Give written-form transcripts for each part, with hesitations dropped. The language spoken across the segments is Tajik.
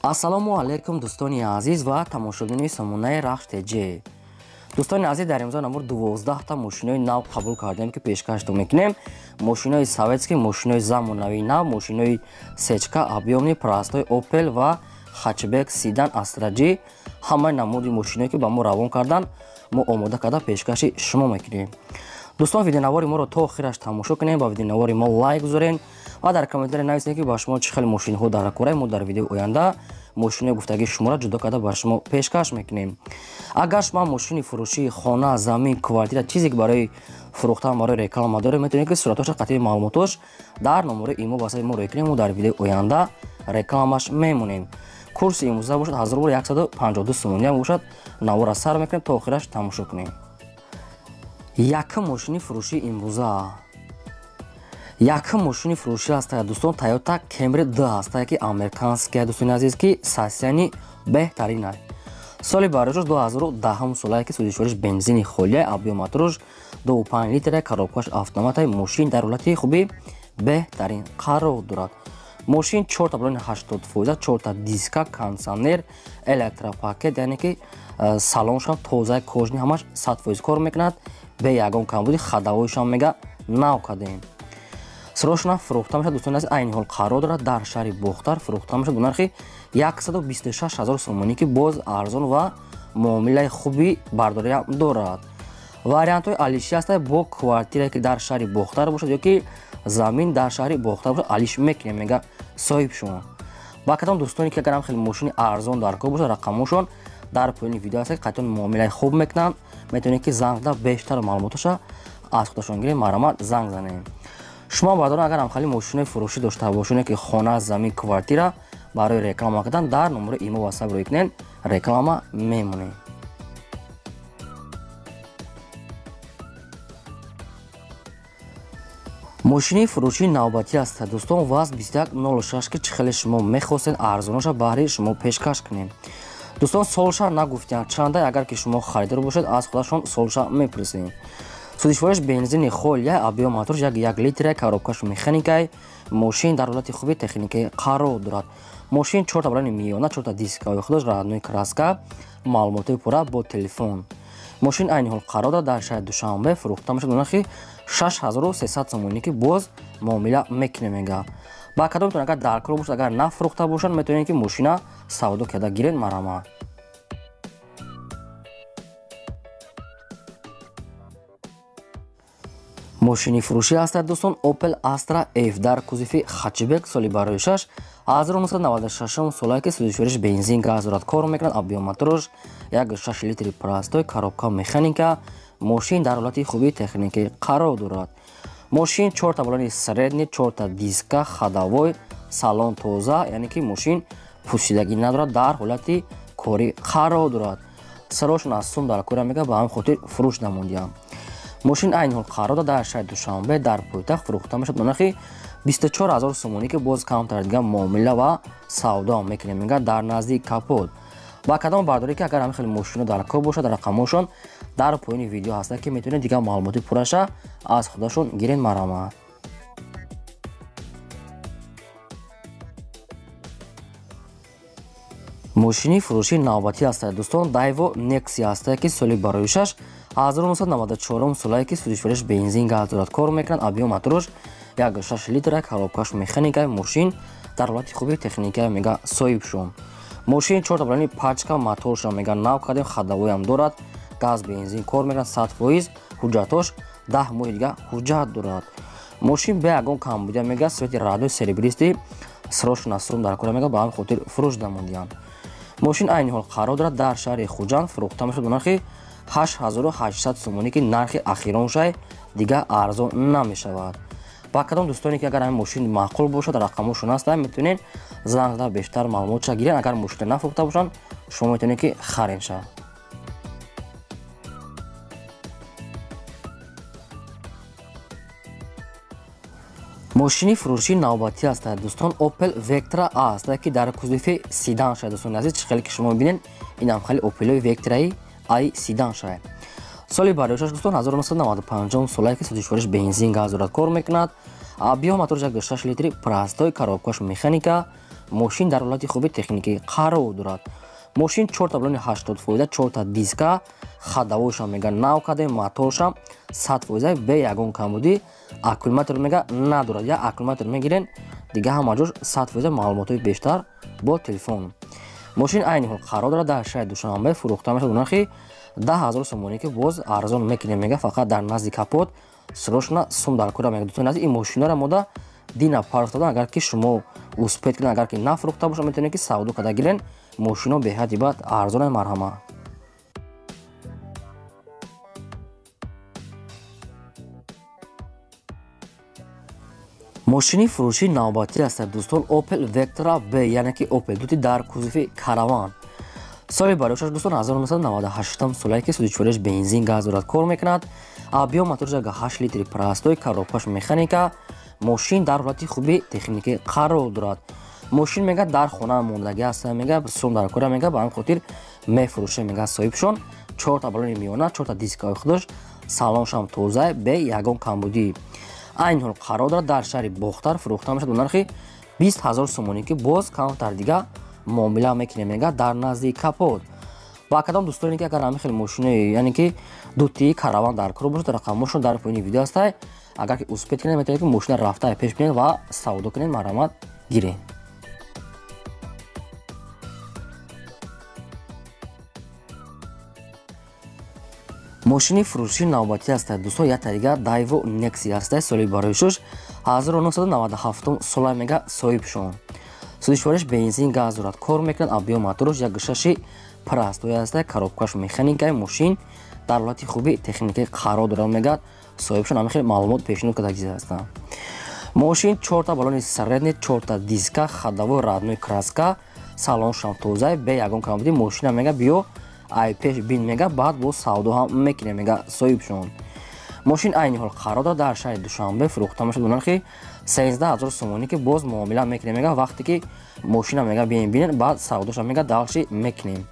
Ассалому алайкум дӯстони азиз ва тамошобинони сомонаи Рахш ТЖ. Дӯстони азиз, дар имзо номер 12 та мошинои нав қабул кардем, ки пешкаштон мекунем. Мошинои советский, мошинои замонавии нав, мошинои сечка, объёмный, простой, Opel ва хэтчбек, седан, Astra G. Ҳамаи намуди мошиное ки ба мо равон кардан, мо омода карда пешкаши шумо мекунем. Дӯстон, видеонавори моро то охираш тамошо кунем, ба видеонавори мо лайк гузорен ва дар комментария нависед, ки ба шумо чӣ хел мошинҳо дар кораи мо. Дар видеои оянда мошинои гуфтагии шуморо ҷудо карда ба шумо пешкаш мекунем. Агар шумо мошини фурӯшии хона, замин, квартира, чизе ки барои фурӯхтан, барои реклама доред, метавонед ки суратоша қатъи маълумотош дар номери имо васаи мо рӯй кунем, мо дар видеои оянда рекламаш мемонем. Курси имрӯза бошад 1152 сомонӣ бошад. Навора сар мекунем, то охираш тамошо кунем. Якум мошини фурӯшии имрӯза, якум мошини фурӯшӣ аст, дӯстон, Toyota Camry 2 аст, ки американская, дӯстони азиз, ки состояние беҳтарин аст. Соли барояш 2010 солае, ки сӯзишвориш бензини холия, объём мотораш 2.5 литра, коробкаш автомата. Мошин дар ҳолати хуби беҳтарин қарор дорад. Мошин 4 та балони 80%, 4 та диска, кондиционер, электропакет, яъне ки салоншам тозаи кожаный, ҳамаш 100% кор мекунад, бе ягон камбуди. Ходовойшам мега нав кардем. Срочно фурӯхта мешавад, дӯстони азиз. Айни ҳол қарор дорад дар шаҳри Бохтар, фурӯхта мешавад бо нархи 126 ҳазор сомонӣ, ки боз арзон ва муомилаи хуби бардориам дорад. Вариантҳои алиши ҳаста: бо квартирае ки дар шаҳри Бохтар бошад ё ки замин дар шаҳри Бохтар бошад, алиш мекунем, мега соҳиб шумо. Ба кадом дӯстоне ки агарам хеле мошини арзон дар кор бошад, рақамошон дар поёни видео ҳаст, ки қатъиан муомилаи хуб мекунанд, метавонед ки занг зада бештар маълумоташа аз худашон гирем. Марҳамат, занг занем. Шумо бардорон, агар ҳамхели мошинои фурӯшӣ дошта бошед, ки хона, замин, квартира барои реклама кардан, дар номери имо васап рӯй кунед, реклама мемонем. Мошини фурӯшии навбатӣ аст, дӯстон, ВАЗ 2106, ки чӣ хеле шумо мехостед, арзоноша баҳри шумо пешкаш кунем. Дӯстон, солша нагуфтиям чанда, агар ки шумо харидор бошед, аз худашон солша мепурсем. Сӯзишвориш бензини холия, объём моторш 1.1 литра, коробкаш механикай. Мошин дар ҳолати хуби техникаи қарор дорад. Мошин чорта балони миёна, чорта дискаҳои худаш, родной краска, маълумотҳои пурра бо телефон. Мошин айни ҳол қарор дорад дар шаҳри Душанбе, фурӯхта мешавад бо нархи 6300 сомонӣ, ки боз муомила мекунем, мега. Ба кадомтон агар дар кор бошад, агар нафурӯхта бошад, метавонед ки мошина савдо карда гиред, марҳамат. Мошини фурӯшӣ ҳастад, дӯстон, Opel Astra F дар кузови хэтчбек, соли барои 1996 солае, ки сӯзишвориш бензин газ дорад, кор мекунад, объём мотораш 1.6 литри простой, коробка механика. Мошин дар ҳолати хуби техникӣ қарор дорад. Мошин чорта балони средний, чорта диска, ходовой, салон тоза, яъне ки мошин пӯсидагӣ надорад, дар ҳолати корӣ қарор дорад. Сарошон аз сум дар кора, мега, ба ҳамин хотир фурӯш намондиям. Мошин айни ҳол қарор дорад дар шаҳри Душанбе, дар пойтахт, фурӯхта мешавад бо нархи 24 ҳазор сомонӣ, ки боз камтар дига муомила ва савдо мекунем, мега, дар наздики капот. Ба кадом бардорӣ ки агар ҳамин хеле мошино дар кор бошад, рақамошон дар поёни видео ҳастанд, ки метавонед дигар маълумоти пурраша аз худашон гиред, марҳамат. Мошини фурӯшии навбатӣ ҳастад, дӯстон, Daewoo Nexia ҳастад, ки соли бароишаш 1994 солае, ки сӯзишвориш бензин газ дорад, кор мекунад, объём мотораш 1.6 литра, коробкаш механика. Мошин дар ҳолати хуби техника, мега соҳиб шун. Мошин чорта балони пачка, моторша мега нав кардем, ходовойам дорад, газ бензин кор мекунад 100%, ҳуҷҷатош 10 моҳи дига ҳуҷҷат дорад. Мошин бе ягон камбудия, мега, цвети родной серебристый. Срочно срум дар кора, мега, ба ҳамин хотир фурӯш намондиям. Мошин айни ҳол қарор дорад дар шаҳри Хуҷанд, фурӯхта мешавад бо нархи 8800 сомонӣ, ки нархи ахироншай, дига арзон намешавад. Ба кадом дӯстоне ки агар ҳамин мошин маъқул бошад, рақамошон ҳастанд, метавонед занг зада бештар маълумотша гиред. Агар мошина нафурӯхта бошанд, шумо метавонед ки харед шавад. Мошини фурӯшии навбатӣ ҳастад, дӯстон, Opel Vectra A ҳастад, ки дар кузови седан шавад. Дӯстони азиз, чӣ хеле ки шумо мебинед, инам хеле Opel Vectra A седан шавад. Соли бароишаш, дӯстон, 1995 солае, ки сӯзишвориш бензин газ дорад, кор мекунад, объём мотораш 1.6 литри простой, коробкаш механика. Мошин дар ҳолати хуби техникӣ қарор дорад. Мошин 4 та балони 80%, 4 та диска, ходовойшам мега нав кардем, моторшам 100% бе ягон камбудӣ, аккумулятор мега надорад. Я аккумулятор мегирен, дига ҳама ҷош 100%, маълумотҳои бештар бо телефон. Мошин айни ҳол қарор дорад дар шаҳри Душанбе, фурӯхта мешавад бо нархи 10 000 сомонӣ, ки боз арзон мекунем мега, фақат дар назди капот срочно сум дар кора мега. Дӯстони азиз, ин мошинҳоро мода дина партофтадан, агар ки шумо успеть кунед, агар ки нафурӯхта бошад, метавонед ки савдо карда гирен. Мошино беҳади бад арзонай, марҳама. Мошини фурӯшии навбатӣ аст, дӯстон, Opel Vectra B, яъне ки Opel дути дар кузови караван. Соли барояшаш, дӯстон, 1998 солае, ки сӯзишвориаш бензин, газ дорад, кор мекунад. Объём мотораш 8 литри простой, коробкаш механика. Мошин дар ҳолати хуби техникӣ қарор дорад. Мошин мега дар хона мондагӣ аст, мега сум дар кора, мега ба ҳамин хотир мефурӯшем, мега соҳибшон. Чорта балони миёна, чорта дискаҳои худаш, салоншам тоза, бе ягон камбудӣ. Айни ҳол қарор дорад дар шаҳри Бохтар, фурӯхта мешавад бо нархи 20 000 сомонӣ, ки боз камтар дига муомила мекунем, мега дар назди капот. Ба кадом дӯстоне ки агар ҳамин хел мошинои, яъне ки дутии караван дар кор бошад, рақамошон дар поёни видео ҳастай. Агар ки успеть кунед, метавонед ки мошина рафта пеш бинед ва савдо кунед, марҳамат, гиред. Мошини фурӯшии навбатӣ аст, дӯстон, як тарига Дайво Некси аст. Соли барои шуш 1997 сола, мега соҳибшон. Сӯзишвориш бензин, газ дорад, кор мекунад. Объём мотораш 1,6 простой аст, коробкаш механикаи. Мошин дар ҳолати хуби техникӣ қарор дорад, мегӯяд соҳибшон, ҳамин хел маълумот пешниҳод карда ҳастанд. Мошин чорта балони средний, чорта диска, ходовой родной краска, салоншам тоза, бе ягон камбудӣ. Мошина мега биё ай пеш бин, мега баъд боз савдо ҳам мекунем, мега соҳибшон. Мошин айни ҳол қарор дорад дар шаҳри Душанбе, фурӯхта мешавад бо нархи 13 000 сомонӣ, ки боз муомила мекунем, мега вақте ки мошина мега бием бинен, баъд савдоша мега дальше мекунем.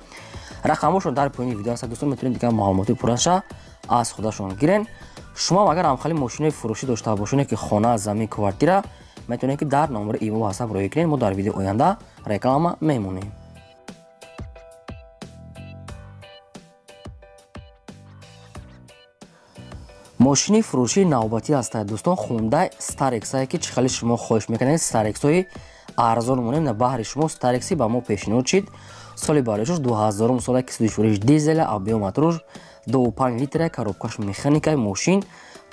Рақамошон дар поёни видео аст, дӯстон, метавонед дигар маълумоти пурраша аз худашон гирен. Шумо агар ҳамхели мошинои фурӯшӣ дошта бошед, ки хона, замин, квартира, метавонед ки дар номери имо, ватсап роҳӣ кунед, мо дар видеои оянда реклама мемонем. Мошини фурӯшии навбатӣ аст, дӯстон, Хундай Старексае, ки чӣ хеле шумо хоҳиш мекунед, Старексҳои арзон монем, на баҳри шумо Старекси ба мо пешниҳод шид. Соли бароишош 2000 сола, ки сӯзишвориш дизеля, объём мотораш 2,5 литра, коробкаш механика. Мошин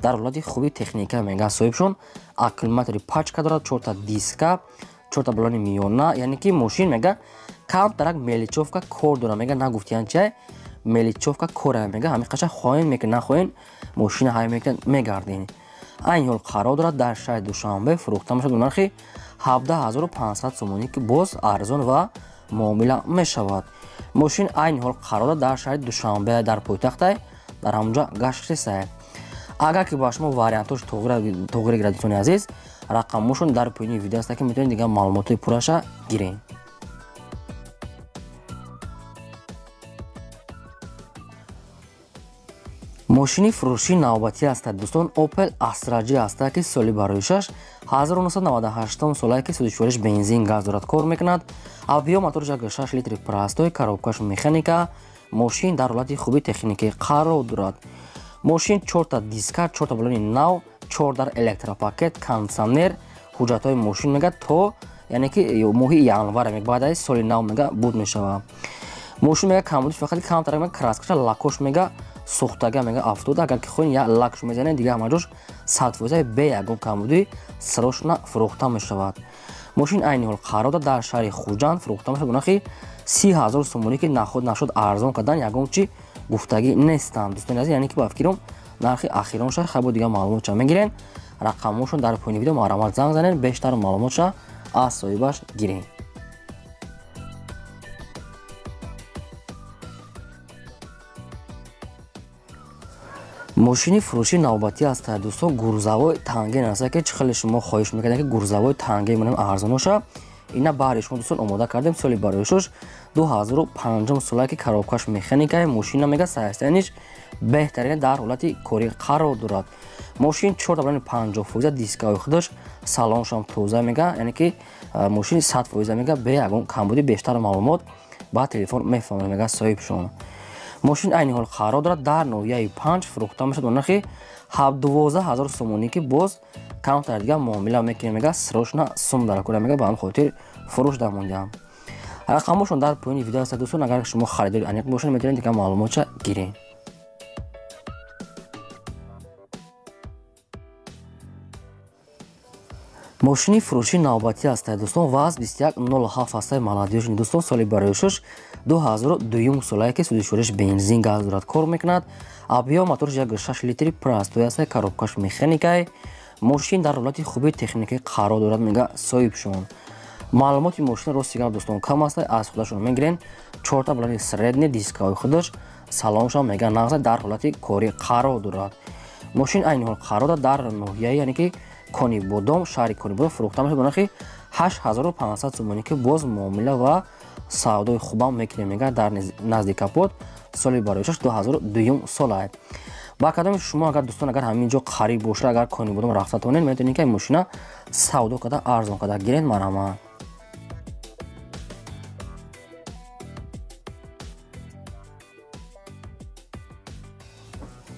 дар ҳолати хуби техника, мега соҳибшон. Аккумулятори пачка дорад, чорта диска, чорта балони миёна. Яъне ки мошин мега камтарак мелочёвка кор дорад, мега нагуфтиян чай мелочёвка кора, мега ҳамин қаша хоҳем мекунед, нахоҳем мошина ҳай мекунед, мегарден. Айни ҳол қарор дорад дар шаҳри Душанбе, фурӯхта мешавад бо нархи 17 500 сомонӣ, ки боз арзон ва муомила мешавад. Мошин айни ҳол қарор дорад дар шаҳри Душанбе, дар пойтахтай, дар ҳамонҷа гаштесай. Агар ки ба шумо вариантош тоғри гирад, дӯстони азиз, рақамошон дар поёни видео аст, ки метавонед дигар маълумотҳои пурраша гиред. Мошини фурӯшии навбатӣ аст, дӯстон, Opel Astra J аст, ки соли бароишаш 1998 солае, ки сӯзишвориш бензин, газ дорад, кор мекунад. Объём мотораш 6 литри простой, коробкаш механика. Мошин дар ҳолати хуби техникӣ қарор дорад. Мошин чорта диска, чорта балони нав, чор дар электропакет, кондитсионер. Ҳуҷҷатҳои мошин мега то, яъне ки моҳи январ, баъд аз соли нав мега буд мешавад. Мошин мега камбудиш фақат камтар мега краскаша, лакош мега сӯхтага, мега афтода. Агар ки хоҳед, як лакш мезанед, дига ҳама ҷош 100% бе ягон камбудӣ, срочно фурӯхта мешавад. Мошин айни ҳол қарор дорад дар шаҳри Хуҷанд, фурӯхта мешавад бо нархи 30 000 сомонӣ, ки наход нашуд арзон кардан ягон чи гуфтагӣ нестанд, дӯстони азиз. Яъне ки ба фикром нархи ахиронша хабо дигар маълумотша мегирен. Рақамҳошон дар поёни видео, марҳамат, занг занед, бештар маълумотша аз соҳибаш гиред. Мошини фурӯшии навбатӣ аст, дӯстон, грузовой Танген аст, ки чӣ хеле шумо хоҳиш мекардед, ки грузовой Танген монем арзоноша. Ина баҳри шумо дӯстон омода кардем. Соли бароишуш 2005 сола ки коробкаш механикае, мошина мега состояниш беҳтарина, дар ҳолати корӣ қарор дорад. Мошин 4,50%, дискаҳои худаш, салоншам тоза мега, яъне ки мошин 100% мега, бе ягон камбудӣ. Бештар маълумот ба телефон мефаҳмад мега соҳибшон. Мошин айни ҳол қарор дорад дар ноҳияи 5, фурӯхта мешавад ба нархи 12 000 сомонӣ, ки боз камтар дига муомила мекунем мега, срочно сум дар кора мега, ба ҳамин хотир фурӯш дамондиам. Рақамошон дар поёни видео аст дӯстон, агар шумо харидори аниқ бошед, метавонед дига маълумотша гиред. Мошини фурӯши навбатӣ ҳастад дӯстон, ВАЗ 2107 ҳастаи молодёжный дӯстон, соли бароишуш 2002 солае ки сӯзишвориш бензин газ дорад, кор мекунад. Объём моторш 1,6 литри простой ҳастад, коробкаш механикай. Мошин дар ҳолати хуби техникӣ қарор дорад мега соҳибшон. Маълумоти мошин рости гап дӯстон кам аст, аз худашон мегирен. Чорта балани средний, дискаҳои худаш, салоншам мега нағза, дар ҳолати корӣ қарор дорад. Мошин айни ҳол қарор дорад дар ноҳияи, яъне ки Конибодом, шаҳри Конибодом, фурӯхта мешавад ба нархи 8500 сомонӣ, ки боз муомила ва савдои хубам мекунем мега дар назди капот. Соли бароишаш 2002 сола. Ба кадоми шумо агар дӯстон агар ҳамин ҷо қариб бошад, агар Конибодом рафта тавонед, метавонед ки мошина савдо карда, арзон карда гиред, марҳамат.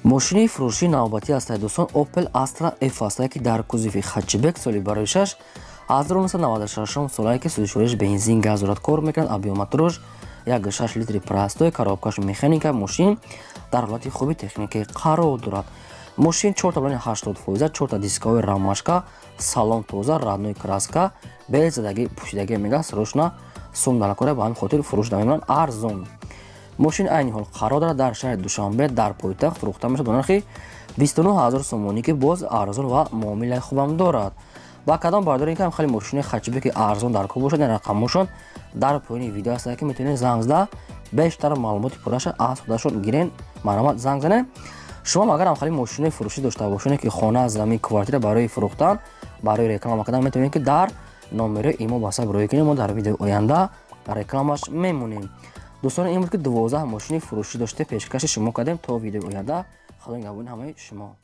Мошини фурӯшии навбатӣ ҳастад дӯстон, Opel Astra F ҳастад, ки дар кузови хэтчбек, соли бароишаш 1996 солае ки сӯзишвориш бензин газ дорад, кор мекунад. Объём моторш 1,6 литри простой, коробкаш механика. Мошин дар ҳолати хуби техникӣ қарор дорад. Мошин чорта балани 80%, чорта дискаҳои ромашка, салон тоза, родной краска, безадагӣ пӯшидагӣ мега, срочно сум дар кора, ба ҳамин хотир фурӯш намемонад арзон. Мошин айни ҳол қарор дорад дар шаҳри Душанбе, дар пойтахт, фурӯхта мешавад ба нархи 29 000 сомонӣ, ки боз арзон ва муомилаи хубам дорад. Ба кадом бардорем ки хеле мошини хэтчбеки арзон дар кор бошад, рақамошон дар поёни видео аст, ки метавонед занг зада бештар маълумоти пурраша аз худашон гирен, марҳамат занг занед. Шумо агар ҳам хеле мошинои фурӯшӣ дошта бошед, ки хона, замин, квартира барои фурӯхтан, барои реклама кардан, метавонед ки дар номерои имо ба рӯй кунед, мо дар видеои оянда рекламаш мемонем. Дӯстон, ин буд ки 12 мошини фурӯшӣ дошта пешкаши шумо кардем. То видеои оянда, худо нигаҳбони ҳамаи шумо.